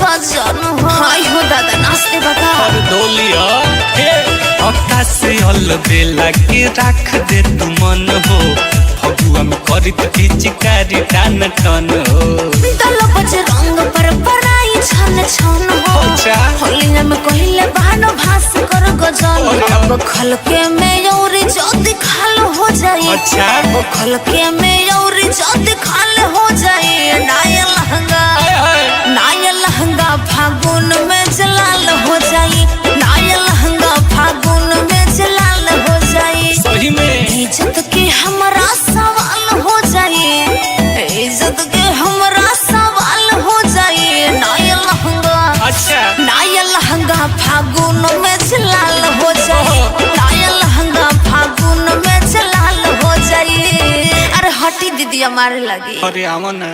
गजन हो। हाय हो दादा, नाचते बका। और डोलिया हे आकाश अल बेला के राख दे तू मन हो, फगुआ में करित पिचकारी टान टन हो। दल बज रंग पर पराई छन छन हो। अच्छा। होलिया में कहिले बानो भास कर गजन। अरे। अब खलके में और जद खाल हो जाए। अच्छा। अब खलके में और जद खाल हो जाए। नाया लहंगा, हाय हाय। नाया लहंगा फागुन में जलाल हो जाए। नाया लहंगा फागुन में जलाल हो जाए। सही में। इज्जत के हमरा सवाल हो जाए, इज्जत के हमरा सवाल हो जाए। नाया लहंगा, अच्छा। नाया लहंगा फागुन में जलाल हो जाए। नाया लहंगा फागुन में जलाल हो जाए। अरे हटी दीदी, हमारे लगी। अरे आवा ना।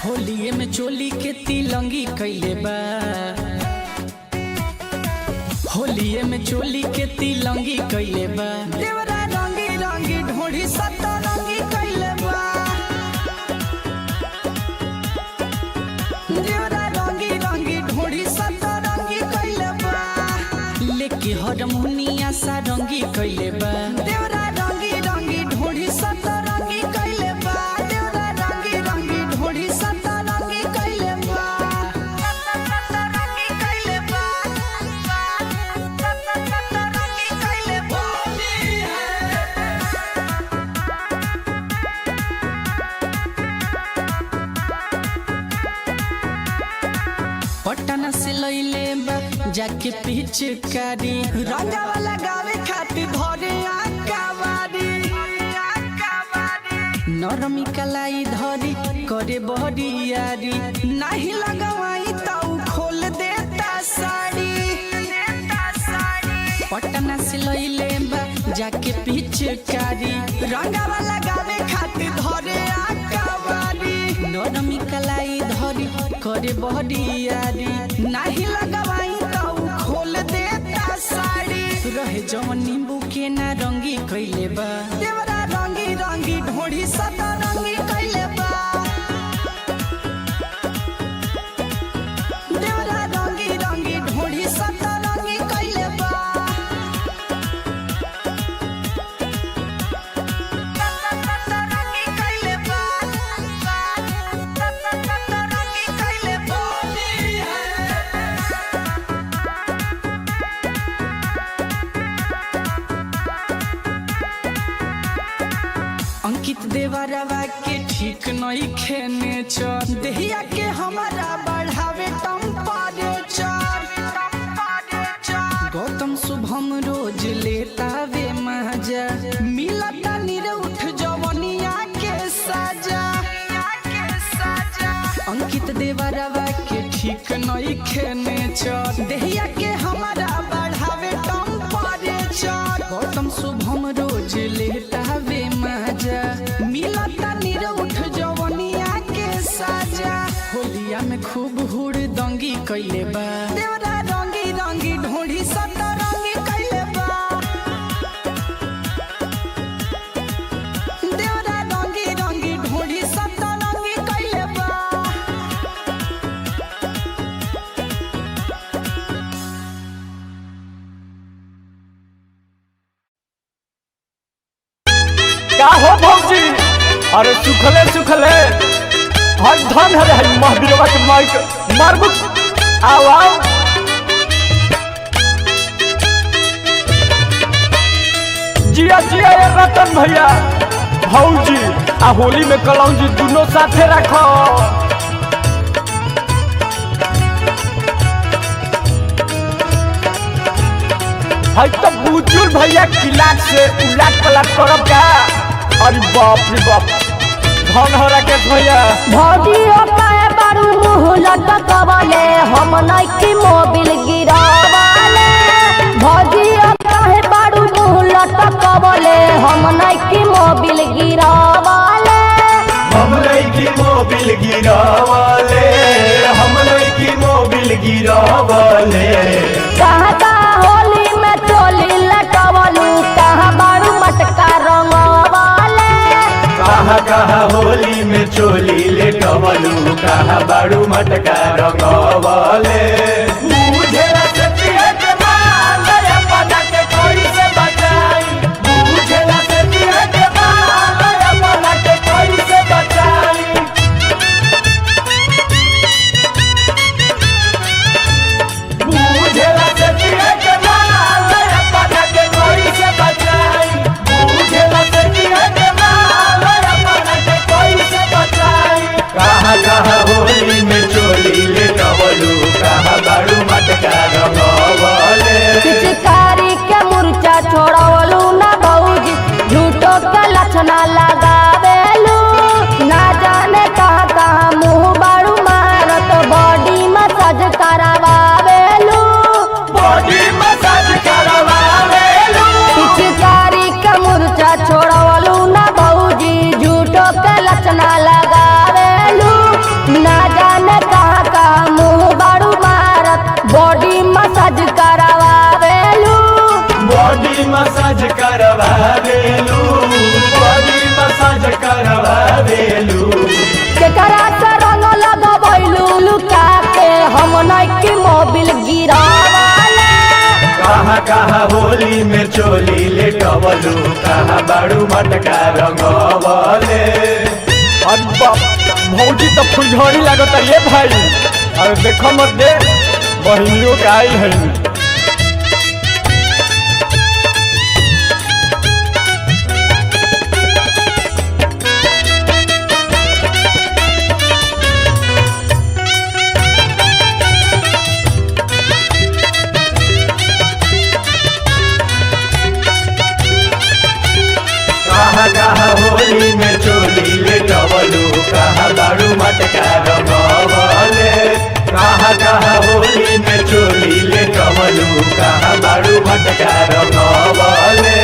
होलिये में चोली के तिलंगी कैले बा, होलिये में चोली के तिलंगी कैले बा। देवरा रंगी रंगी ढोढ़ी सतरंगी कैले बा, देवरा रंगी रंगी ढोढ़ी सतरंगी कैले बा। लेके हरमुनिया सारंगी कैले बा, देवरा रंगी रंगी ढोढ़ी सतरंगी कैले बा। देवरा रंगी रंगी ढोढ़ी सतरंगी कैले बा, सतरंगी कैले बा, सतरंगी कैले बा। पटना से लैले बा जाके पिचकारी, रंगावा लगावे खातिर धरे आकावारी। नरमी कलाई धरी करे बहरियारी, नाही लगवाई ताऊ खोल देता साड़ी। पटना से लैले बा जाके पिचकारी, रंगावा लगावे खातिर धरे आकावारी। नरमी कलाई धरी करे बहरियारी, नाही लगवाई ताऊ खोल देता साड़ी। रहे जवन नींबू के ना रंगी कैले बा, देवरा रंगी रंगी ढोढ़ी सतरंगी कैले बा। देवरा रंगी रंगी ढोढ़ी सतरंगी कैले बा, सतरंगी कैले बा, सतरंगी कैले बा। अंकित देवरवा के ठीक नहीं खेने चर, देहिया के हमारा बढ़ावे टेम्परेचर। गौतम शुभम रोज लेता वे मजा, मिलता निरउठ जवनिया के साजा। अंकित देवरवा के ठीक नहीं खेने चर, देहिया के हमारा बढ़ावे टेम्परेचर। गौतम शुभम रोज लेता वे मजा, मिलता निरउठ जवनिया के साजा। होलिया में खूब हुड़ दंगी कैले बा, देवरा रंगी रंगी ढोढ़ी सतरंगी कैले बा। देवरा रंगी रंगी ढोढ़ी सतरंगी कैले बा। का हो भौजी? अरे सुखले सुखले हर धन हरे हई महावीरवा के माइक मारबु। आओ आओ। जिया जिया ये रतन भैया, भौजी आ होली में कलौजी दोनों साथे रखो। हई तो बुजुर्ग भैया किलाक से उलाट पलाट करब का? अरे बाप रे बाप, धन हो राकेश भैया। भौजियो काहे बारू मुँह लटकवले, हम नइखी मोबिल गिरावले। भौजियो काहे बारू मुँह लटकवले, हम नइखी मोबिल गिरावले। हम लईकी मोबिल गिरावले, हम लईकी मोबिल गिरावले। कहाँ कहाँ होली में चोली लटवलू, कहाँ बारू मटका रंगवले। कहाँ कहाँ होली में चोली लेटवलू, कहाँ बारू मटका रंगवले। बुझेला से पिए के माल, अपना के कोई से बचाई। बुझेला से पिए के माल, अपना के कोई से बचाई। बुझेला से पिए के माल, अपना के कोई से बचाई। बुझेला से पिए के माल, अपना के कोई से बचाई। कहाँ कहाँ होली में चोली लेटवलू, कहाँ बारू मटका रंगवले। पिचकारी के मुरचा छोड़वलू ना भौजी, झूठो के लक्षणा लगावेलू। ना जाने कहाँ कहाँ मुँह बारू मारत, बॉडी मसाज करावेलू। बॉडी मसाज करवावेलू। पिचकारी के मुरचा छोड़वलू ना भौजी, झूठो के लक्षणा लगावेलू। ना जाने कहाँ कहाँ मुँह बारू मारत, बॉडी मसाज करावेलू। बॉडी मसाज करवावेलू, बॉडी मसाज करवावेलू। केकरा से रंग लगबैलू लुका के, हम नइखी मोबिल गिरावले। कहाँ कहाँ होली में चोली लेटवलू, कहाँ बारू मटका रंगवले। अरे बाप, भौजी तो फुलझड़ी लागत ये भाई। अरे देखो मत दे, बहिनियों के आइल है। कहाँ कहाँ होली में चोली लेटवलू, कहाँ बारू मटका रंगवले। कहाँ कहाँ होली में चोली लेटवलू, कहाँ बारू मटका रंगवले।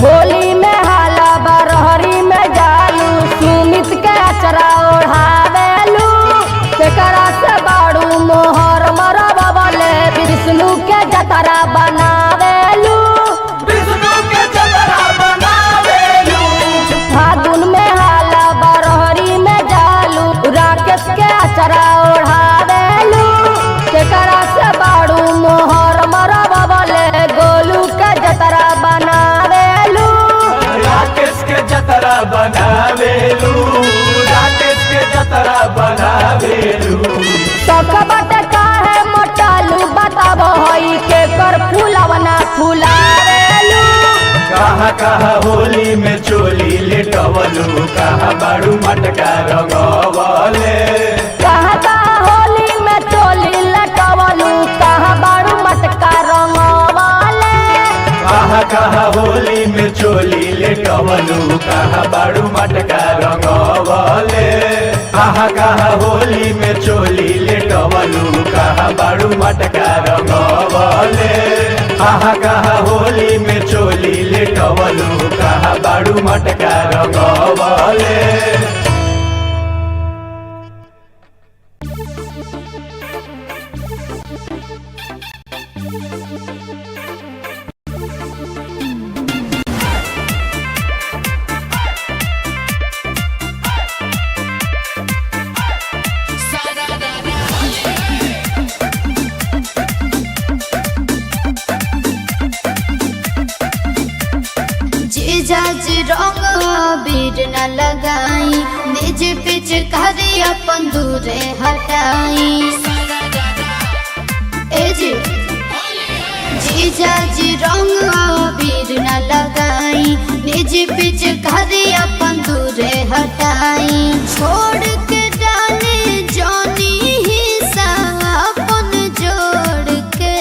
होली में हाला बरहरी में जालू, सुमित के अचरा ओढ़ावेलू। केकरा से बाड़ू मोहर मरबले, विष्णु के जतरा बनावेलू। विष्णु के जतरा बनावेलू। फागुन में हाला बरहरी में जालू, राकेश के अचरा ओढ़ावेलू। केकरा से बाड़ू मोहर मरबले, गोलू के जतरा बनावेलू। राकेश के जतरा बनावेलू, राकेश के जतरा बनावेलू। सकबट काहे मोटालू, बताबो हई के कर फूलवना फुलावेलू। कहाँ कहाँ होली में चोली लेटवलू, कहाँ बारू मटका रंगवले। कहाँ कहाँ होली में चोली लटवलू, कहाँ बारू मटका रंगवले। कहाँ कहाँ होली में चोली लेटवलू, कहाँ बारू मटका रंगवले। कहाँ कहाँ होली में चोली लेटवलू, कहाँ बारू मटका रंगवले। कहाँ कहाँ होली में चोली लेटवलू, कहाँ बारू मटका रंगवले। जीजा जी रंग अबीर न लगाई, निज पिचकारी अपन दूरे हटाई। ए जी जीजा जी रंग अबीर न लगाई, निज पिचकारी अपन दूरे हटाई। छोड़ के डाले जानी हिस्सा अपन जोड़ के।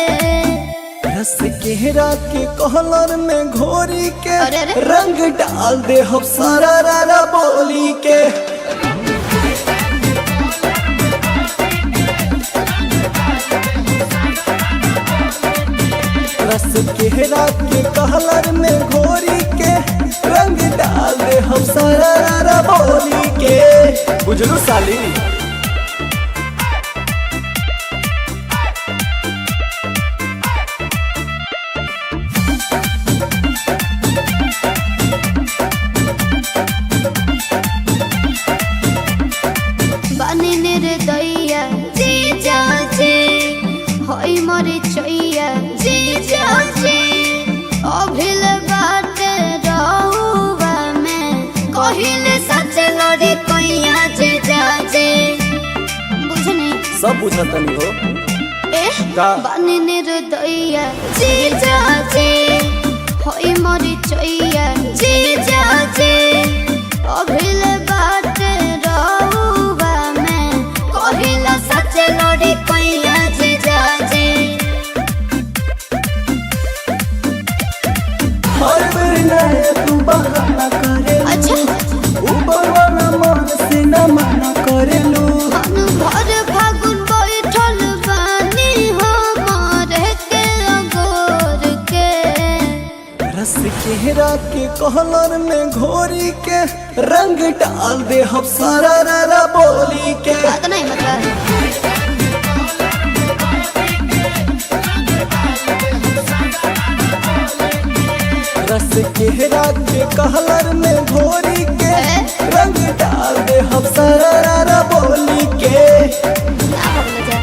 रस केहरा के कहलर में घोरी के अरे अरे। रंग डाल दे हम सारा रारा बोली के। रस केहरा के कहलर में घोरी के रंग डाल दे हम सारा रा बोली के। बुझलू साली? बानी निर्दयिया जी जाजे होई मोरे चैया जी जाजे अभिल बात रहुआ में कहिल सच लड़ी कोइया जे जाजे बुझनी? सब बुझतनी हो। ए का? बानी निर्दयिया जी जाजे होई मोरे चैया जी जाजे अभिल बात रहुआ में कहिल सच लड़ी कोइया जे जाजे। हर बेर नए तू बहाना करे। अच्छा। ऊपर वाला मन से न मना करेलू। भर फागुन बैठल बानी हमारे के अगोर के। रस केहरा के कहलर में घोरी के रंग डाल दे हम सारा रा बोली के। बात नहीं मतलब। रस केहरा के कहलर में घोरी के रंग डाल दे हम सारा रा बोली के। ना भगले जा।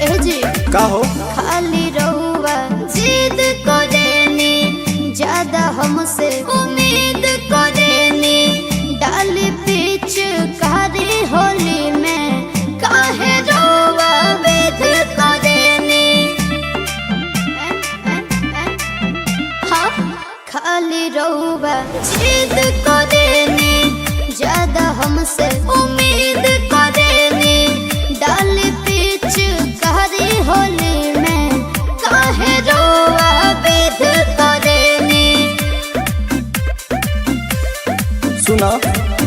ए जी। का हो? खाली रहुआ जिद करेनी ज्यादा हमसे उम्मीद करेनी डाली पीछ कारी होली में काहे रहुआ वेद करेनी। हाँ खाली रहुआ जिद करेनी ज्यादा हमसे उम्मीद करेनी डाली पीछ कारी होली में काहे रोआ वेद करेनी। सुना,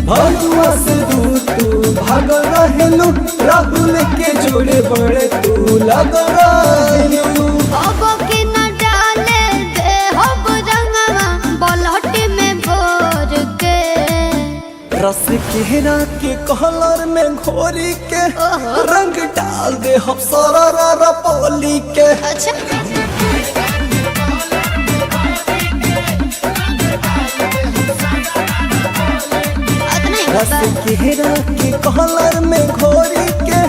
भगुआ से दूर तू भाग रहेलू, राहुल के जोड़े बड़े तू लग रहेलू। अब के न डाले दे हब रंगवा बलहट में भोर के। रस केहरा के कहलर में घोरी के रंग डाल दे हम सारा रा बोली के। अच्छा। अतना ही रस बता। केहरा के कहलर में घोरी के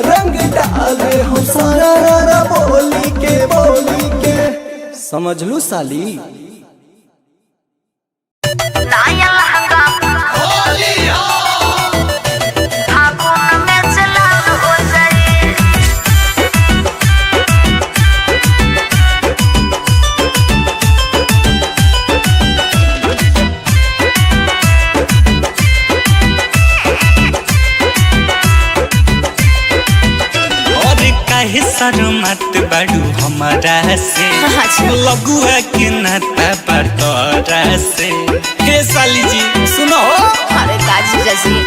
रंग डाल दे हम सारा रा बोली के, बोली के। समझ लू साली? नया लहंगा फागुन में चलाल हो जाए। और काहे शर्मात बाड़ू हमारा से? अच्छा। लगुआ के नाता पर तोरा से। हे साली जी सुनो। अरे काजी जजी।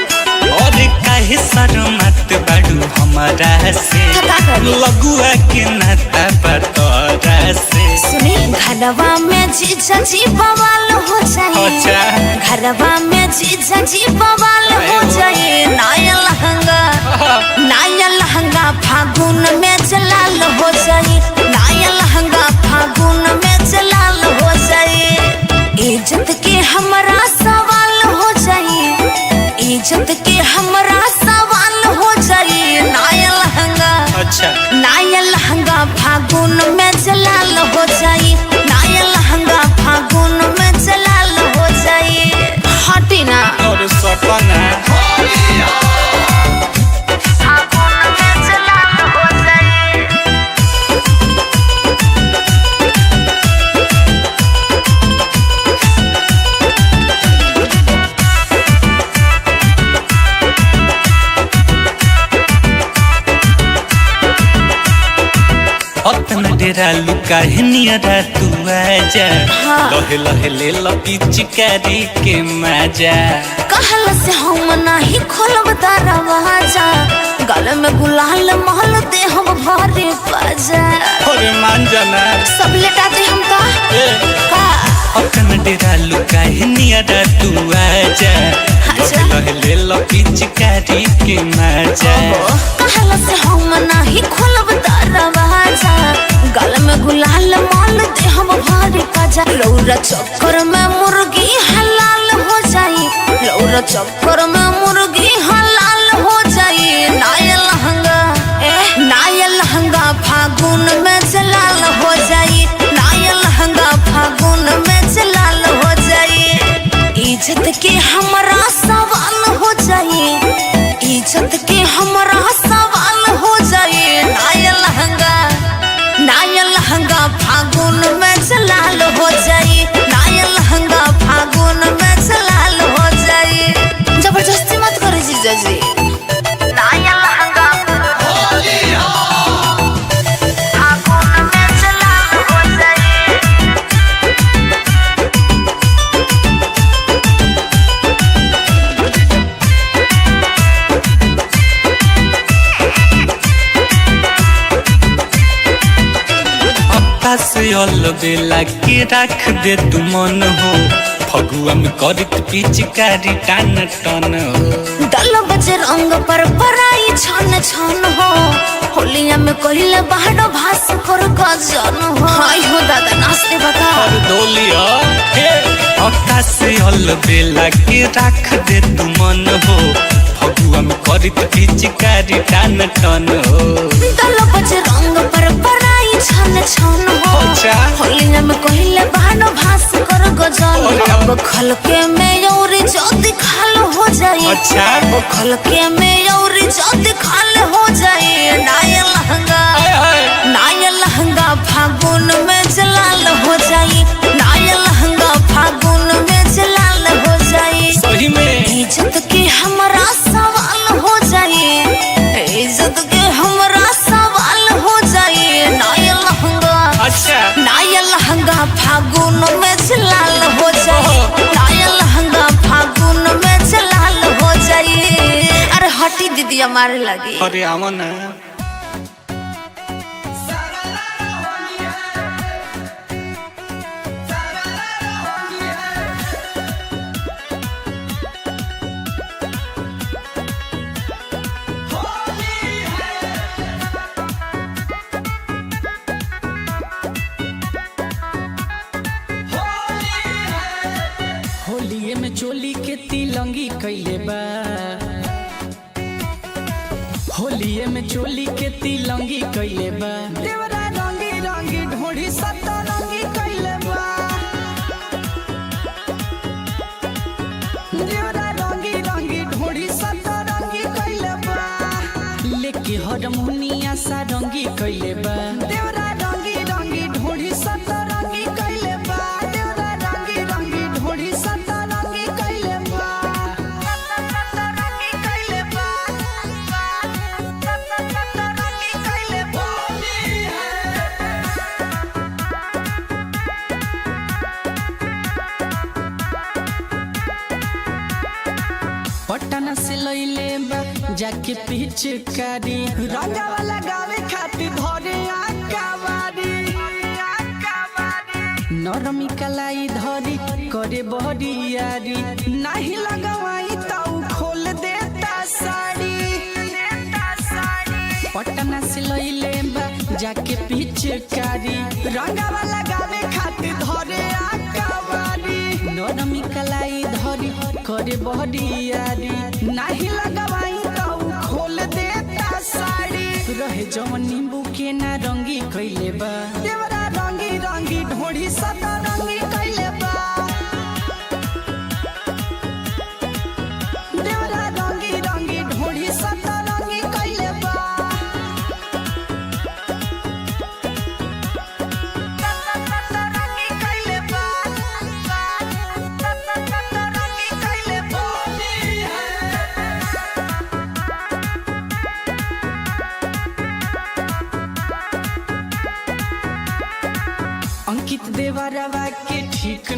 और काहे शर्मात बाड़ू हमारा से? का करी? लगुआ के नाता पर तोरा से। सुनी, घरवा में जीजा जी बवाल हो जाए। अच्छा। घरवा में जीजा जी बवाल हो जाए। नया लहंगा, नया लहंगा फागुन में जलाल हो जाए। नया लहंगा फागुन में जलाल हो जाए। इज्जत के हमरा सवाल हो जाए। इज्जत के हमरा सवाल हो जाए। नया लहंगा, अच्छा। नया लहंगा फागुन में जलाल हो जाए। नया लहंगा फागुन में जलाल हो जाए। हटी ना। और सपना फागुन में जलाल हो जाए। अतन डेरा डेरा लुका है नियरा तू आजा। हाँ। लहे लहे ले लो पिचकारी के मजा। कहल से हम नाही खोलब दरवाजा, गल में गुलाल महल दे हम भरे बाजा। अरे मान जाना। सब लेटा दे हम का ए, का अपन डेरा लुका है नियरा तू आजा। अच्छा। लहे लहे ले लो पिचकारी के मजा। कहल से हम नाही खोलब दरवाजा, गल में गुलाल माल दे हम भरे बाजा। रौरा चक्कर में मुर्गी हलाल हो जाई, रौरा चक्कर में मुर्गी हलाल हो जाई। नाया लहंगा नाया लहंगा फागुन में जलाल हो जाई, नाया लहंगा फागुन में जलाल हो जाई। इज्जत के हमरा सवाल हो जाई, इज्जत के हमरा सवाल हो जाई। नाया लहंगा, नाया लहंगा फागुन में जलाल हो जाई, नाया लहंगा फागुन में जलाल हो जाई। जबरदस्ती मत करे जीजा जी। नाया लहंगा फागुन में जलाल हो जाई। अक्का से अलबेला के रख दे तू मन हो, फगुआ में करत पिचकारी टान टन हो। दल बज रंग पर पराई छन छन हो, होलिया में कहिले बाहर भास कर गजन हो। हाय हो दादा नाचते बता। और डोलिया हे अक्का से अलबेला के रख दे तू मन हो, फगुआ में करत पिचकारी टान टन हो। दल बज रंग पर पराई छन छन हो, अच्छा। होलिया में कहिले बाहर भास कर गजन हो। अरे। अब खलके में और जद खाल हो जाई। अच्छा। अब खलके में और जद खाल हो जाई। नाया लहंगा, हाय हाय। नाया लहंगा फागुन में जलाल हो जाई, नाया लहंगा फागुन में जलाल हो जाई। सही में। इज्जत के हमरा सवाल हो जाई, इज्जत के हमरा सवाल हो जाई। नाया लहंगा, अच्छा। नाया लहंगा फागुन में जलाल हो जाई, नाया लहंगा फागुन में जलाल हो जाई। अरे हटी दीदी हमारे लगी। अरे आवा ना। होलिये में चोली के तिलंगी कैले बा, होलिये में चोली के तिलंगी कैले बा। देवरा रंगी रंगी ढोढ़ी सतरंगी कैले बा, देवरा रंगी रंगी ढोढ़ी सतरंगी कैले बा। लेके हरमुनिया सारंगी कैले बा, देवरा रंगी रंगी ढोढ़ी सतरंगी कैले बा। देवरा रंगी रंगी ढोढ़ी सतरंगी कैले बा, सतरंगी कैले बा, सतरंगी कैले बा। पटना से लैले बा जाके पिचकारी, रंगावा लगावे खातिर धरे आकावारी। नरमी कलाई धरी करे बहरियारी, नाही लगवाई त उ खोल देता साड़ी। पटना से लैले बा जाके पिचकारी, रंगावा लगावे खातिर धरे आकावारी। नरमी कलाई धरी करे बहरियारी, नाही लगवाई त उ खोल देता साड़ी। रहे जवन नींबू के ना रंगी कैले बा, देवरा रंगी रंगी ढोढ़ी सतरंगी कैले बा। देवरा रंगी रंगी ढोढ़ी सतरंगी कैले बा, सतरंगी कैले बा, सतरंगी कैले बा।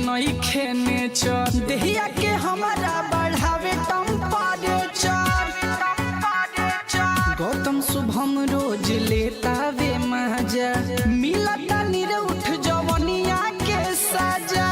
नइखे नेचर, देहिया के हमारा बढ़ावे टेम्परेचर। गौतम शुभम रोज लेतावे मजा, मिलता निरउठ जवनिया के साजा।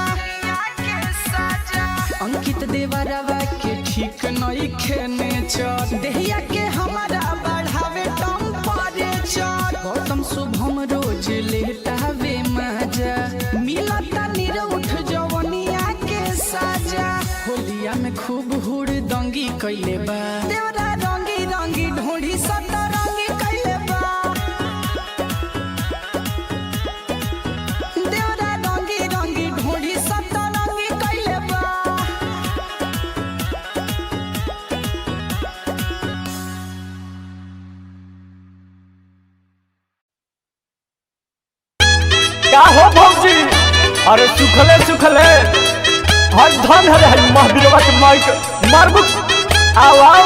अंकित देवरवा के ठीक नइखे नेचर, देहिया के हमारा बढ़ावे टेम्परेचर। गौतम शुभम रोज लेतावे मजा, मिलता निरउठ जवनिया के साजा। होलिया में खूब हुड़ दंगी कैले बा, देवरा रंगी रंगी ढोढ़ी सतरंगी कैले बा। देवरा रंगी रंगी ढोढ़ी सतरंगी कैले बा। का हो भौजी? अरे सुखले सुखले हर धन हरे हर महावीरवा के माइक मारबु। आओ आओ।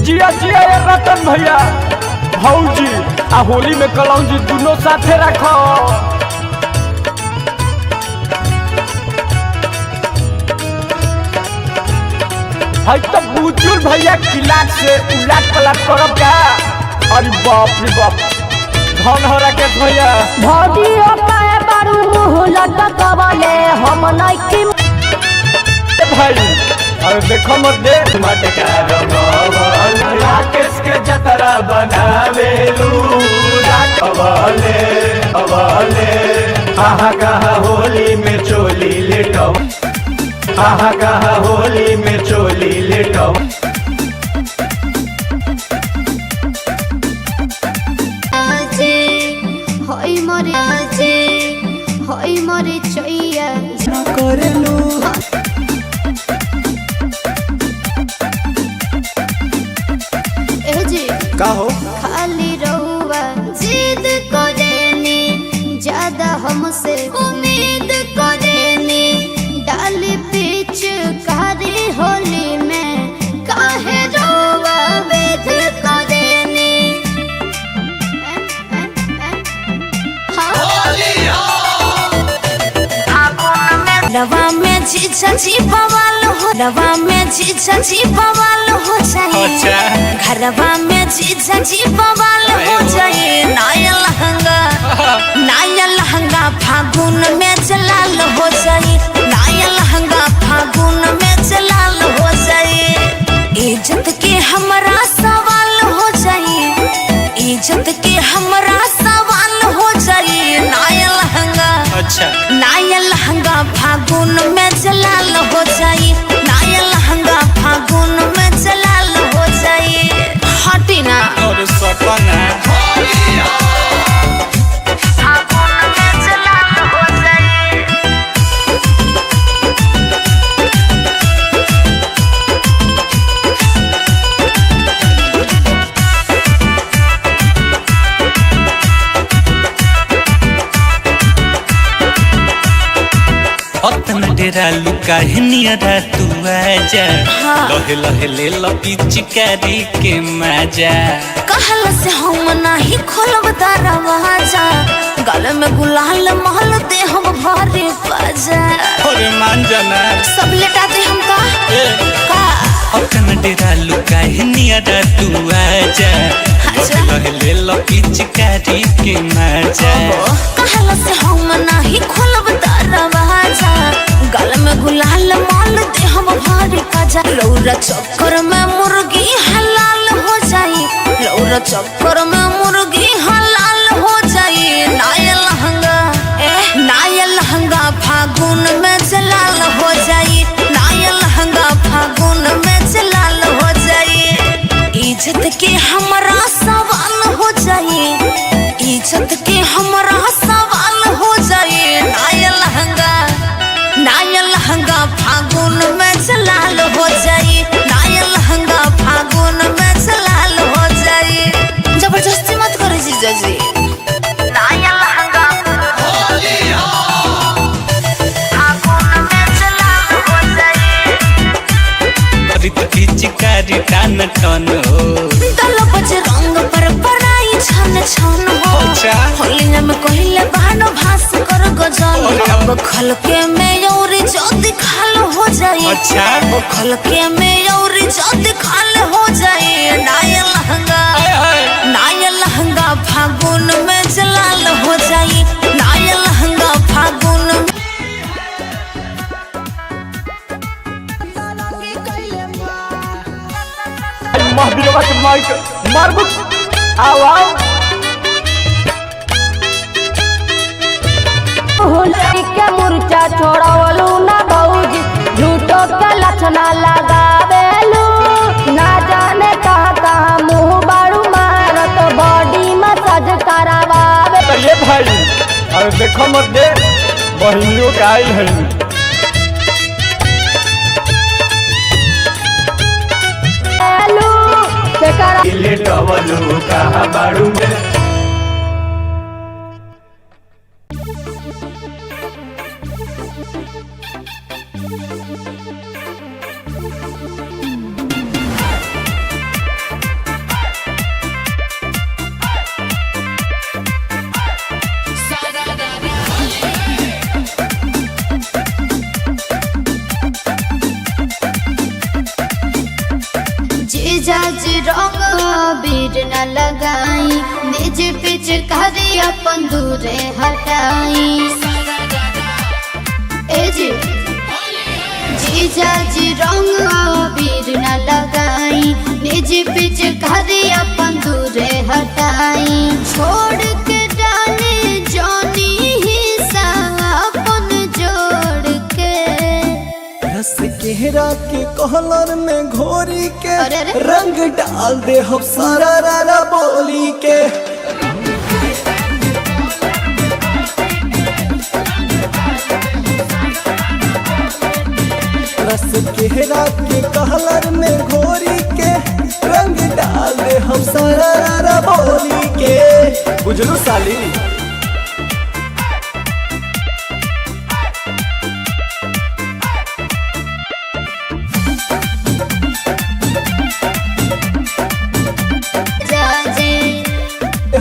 जिया जिया ये रतन भैया भौजी आ होली में कलौजी दोनों साथे रखो। है तो बुजुर्ग भैया किलाक से उलाट पलाट करब का? अरे बाप रे बाप, धन हो राकेश भैया। भौजी हो काहे बारू मुँह लटकवले हम नइखी। ए भाई अरे देखो मत दे मटका रंगवल राकेश के जतरा बनावेलू। राकवले अवले आहा कहा होली में चोली लेटो, आहा कहा होली में चोली लेटो। आजे होई मोरे, आजे होई मोरे चैया। करेलू ए जी का हो? खाली रहुआ जिद करेनी, ज्यादा हमसे उम्मीद करेनी। डाली पीछ कारी होली में काहे रहुआ वेद करेनी। हाँ। रवा में जीजा जी बवाल हो, रवा में जीजा जी बवाल हो जाए। अच्छा। घरवा में जीजा जी बवाल हो जाए। नया लहंगा, नया लहंगा फागुन में जलाल हो जाए। नया लहंगा फागुन में जलाल हो जाए। इज्जत के हमरा सवाल हो जाए, इज्जत के हमरा सवाल हो जाए। नया लहंगा, अच्छा। नया लहंगा फागुन में जलाल हो जाए। नया लहंगा फागुन में जलाल हो जाए। हटी ना। और सपना फागुन में जलाल हो जाए। अतन डेरा लुका है नियरा तू आजा। लहे लहे ले लो पिचकारी के मजा। कहल से हम नाही खोलब दरवाजा, गल में गुलाल महल दे हम भरे बाजा। अरे मान जाना। सब लेटा दे हम का ए। का अतन डेरा लुका है नियरा तू आजा। अच्छा। लहे लहे ले लो पिचकारी के मजा। कहल से हम नाही खोलब दरवाजा, गल में गुलाल माल दे हम भरे बाजा। रौरा चक्कर में मुर्गी हलाल हो जाई, रौरा चक्कर में मुर्गी हलाल हो जाई। नया लहंगा, नया लहंगा फागुन में जलाल हो जाई। नया लहंगा फागुन में जलाल हो जाई। इज्जत के हमरा सवाल हो जाई, इज्जत के हमरा सवाल हो जाई। नया लहंगा, नया लहंगा फागुन में जलाल हो जाई। नया लहंगा फागुन में जलाल हो जाई। जबरदस्ती मत करो जीजा जी। नया लहंगा फागुन में जलाल हो जाई। रित पिचकारी टान टन हो। दल बज रंग पर पराई छन छन हो। अच्छा। होली में कहिले बहानो भास कर गजल। अब खलके में और जद खाल हो जाए। अच्छा। अब खलके में और जद खाल हो जाए। नया लहंगा, हाय हाय। नया लहंगा फागुन में जलाल हो जाए। नया लहंगा फागुन में। तरंगी कैले बा। महावीरवा के माइक मारबुक आओ आओ। होली के मुरचा छोड़वलू ना भौजी, झूठो के लक्षणा लगावेलू। ना जाने कहाँ कहाँ मुँह बारू मारत, बॉडी मसाज करावावे। तो ये भाई अरे देखो मत दे बहिनियों के आइल है। लू केकरा लेटवलू कहा बाड़ू में। जीजा जी रंग अबीर न लगाई, निज पिचकारी अपन दूरे हटाई। ए जी जीजा जी रंग अबीर न लगाई, निज पिचकारी अपन दूरे हटाई। छोड़ के डाले जानी हिस्सा अपन जोड़ के। रस केहरा के कहलर में घोरी के अरे अरे। रंग डाल दे हम सारा रारा बोली के। रस केहरा के कहलर में घोरी के रंग डाल दे हम सारा रारा बोली के। बुझलू साली। जा जे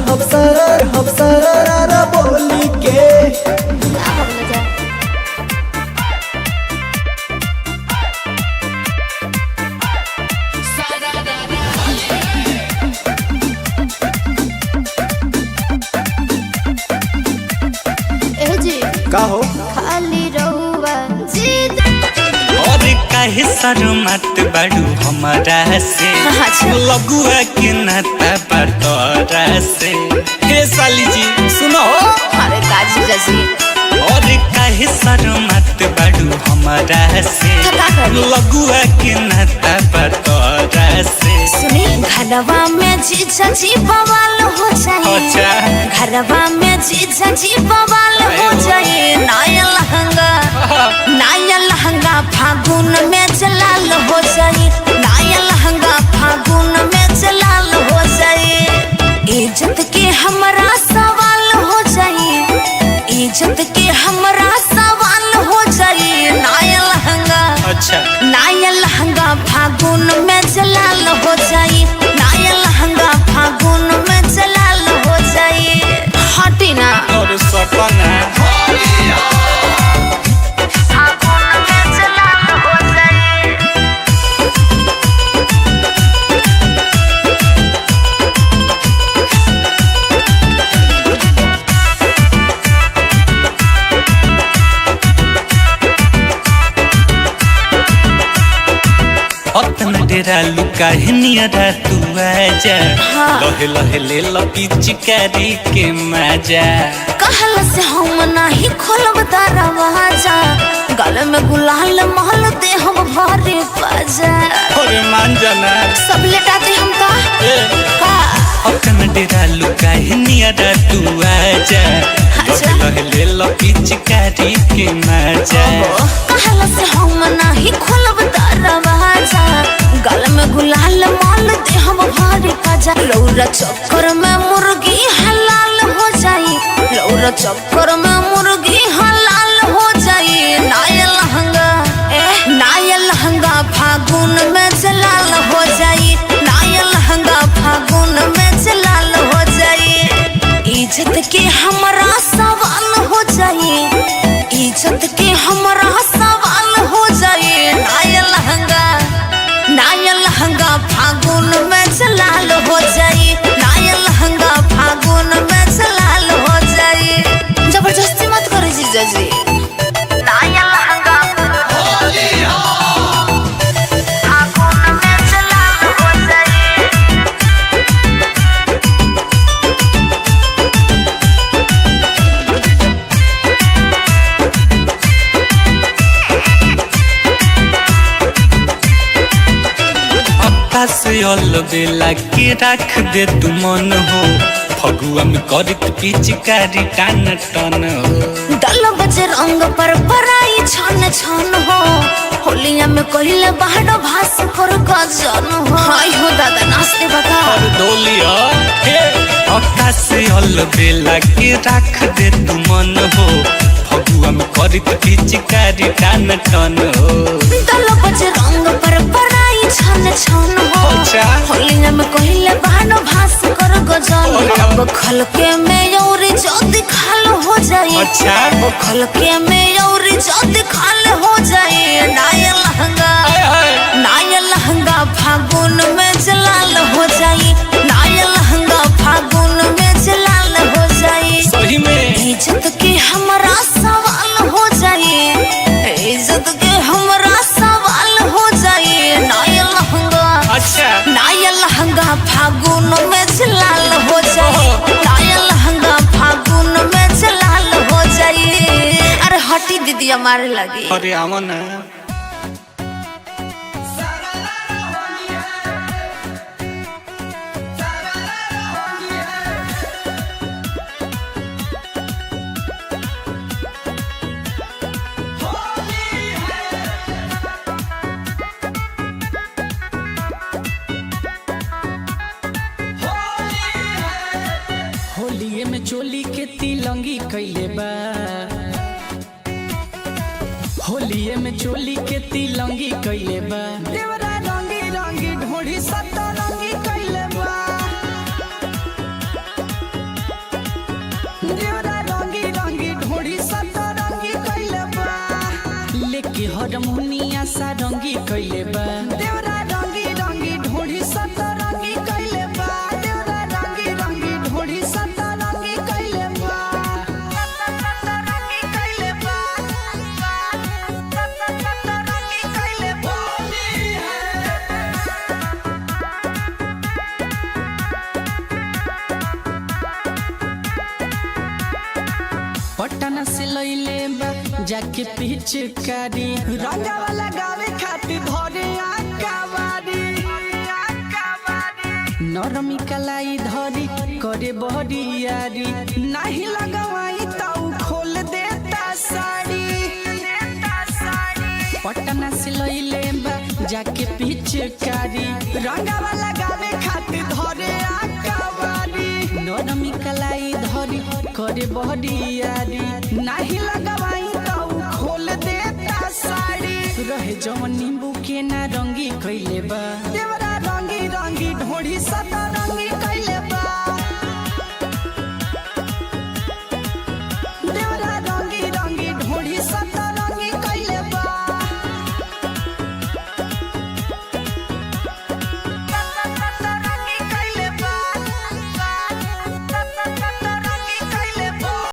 हम सारा रारा बोली के। ना भगलो जा। ए जी का हो खाली रहुआ जीत। और काहे शर्मात बाड़ू हमारा से? अच्छा। लगुआ के नाता बतरा से। हे साली जी सुनो। अरे का जीजा जी? और काहे शर्मात बाड़ू हमारा से? तो का करी? लगुआ के नाता बतरा से। सुनी, घरवा में जीजा जी बवाल हो जाए। अच्छा। घरवा में जीजा जी बवाल हो जाए। नया लहंगा, नया लहंगा फागुन में जलाल हो जाए। नया लहंगा फागुन में जलाल हो जाए। इज्जत के हमारा सवाल हो जाए। इज्जत के हमारा सवाल हो जाए। नया लहंगा, अच्छा। नया लहंगा फागुन में जलाल हो जाए। नया लहंगा फागुन में जलाल हो जाए। हटी ना। और सपना फागुन में जलाल हो जाए। अतन डेरा लुका नियरा तू आजा। हाँ। लहे लहे ले लपिचकारी के मजा। कहल से हम नाही खोलब दरवाजा, गल में गुलाल महल दे हम भरे बाजा। और मान जाना। सब लेटा दे हम का ए। का। अतन डेरा लुका नियरा तू आजा। अच्छा। लहे लहे ले लपिचकारी के मजा। कहल से हम नाही खोलब दरवाजा, गल में गुलाल माल दे हम भरे बाजा। लौरा चक्कर में मुर्गी हलाल हो जाई। लौरा चक्कर में मुर्गी हलाल हो जाई। नया लहंगा, ए नया लहंगा फागुन में जलाल हो जाई। नया लहंगा फागुन में जलाल हो जाई। इज्जत के हमरा हमरा सवाल हो जाए। नया लहंगा, नया लहंगा फागुन में जलाल हो जाए। नया लहंगा फागुन में जलाल हो जाए। जबरदस्ती मत करो जीजा जी। नया लहंगा फागुन में जलाल हो जाए। आकाश अल बेला के राख दे तू मन हो, फगुआ में करत पिचकारी टान टन हो। दल बज रंग पर पराई छन छन हो, होलिया में कहिले बाहर भास कर गजन हो। हाय हो दादा नाचते बता। और डोलिया हे आकाश अल बेला के राख दे तू मन हो, फगुआ में करत पिचकारी टान टन हो। दल बज रंग पर पराई छन छन हो, अच्छा। होलिया में कहिले बाहर भास कर गजन। अरे। अब खलके में और जद खाल हो जाए। अच्छा। अब खलके में और जद खाल हो जाए। नया लहंगा, हाय हाय। नया लहंगा फागुन में जलाल हो जाए। नया लहंगा फागुन में जलाल हो जाए। सही में। इज्जत के हमरा सवाल हो जाए। इज्जत के हमरा सवाल हो जाए। नया लहंगा, अच्छा। नया लहंगा फागुन में जलाल हो जाए। नया लहंगा फागुन में जलाल हो जाए। अरे हटी दीदी हमारे लगी। अरे आवा ना। होलिये में चोली के तिलंगी कैले बा, होलिये में चोली के तिलंगी कैले बा। देवरा रंगी रंगी ढोढ़ी सतरंगी कैले बा, देवरा रंगी रंगी ढोढ़ी सतरंगी कैले बा। लेके हरमुनिया सारंगी कैले बा, देवरा रंगी रंगी ढोढ़ी सतरंगी कैले बा। देवरा रंगी रंगी ढोढ़ी सतरंगी कैले बा, सतरंगी कैले बा, सतरंगी कैले बा। पटना से लैले बा जाके पिचकारी, रंगावा लगावे खातिर धरे आकावारी। नरमी कलाई धरी करे बहरियारी, नाही लगवाई ताऊ खोल देता साड़ी। पटना से लैले बा जाके पिचकारी, रंगावा लगावे खातिर धरे आकावारी। नरमी कलाई धरी करे बहरियारी, नाही लगवाई ताऊ खोल देता साड़ी। रहे जवन नींबू के नारंगी कैले बा, देवरा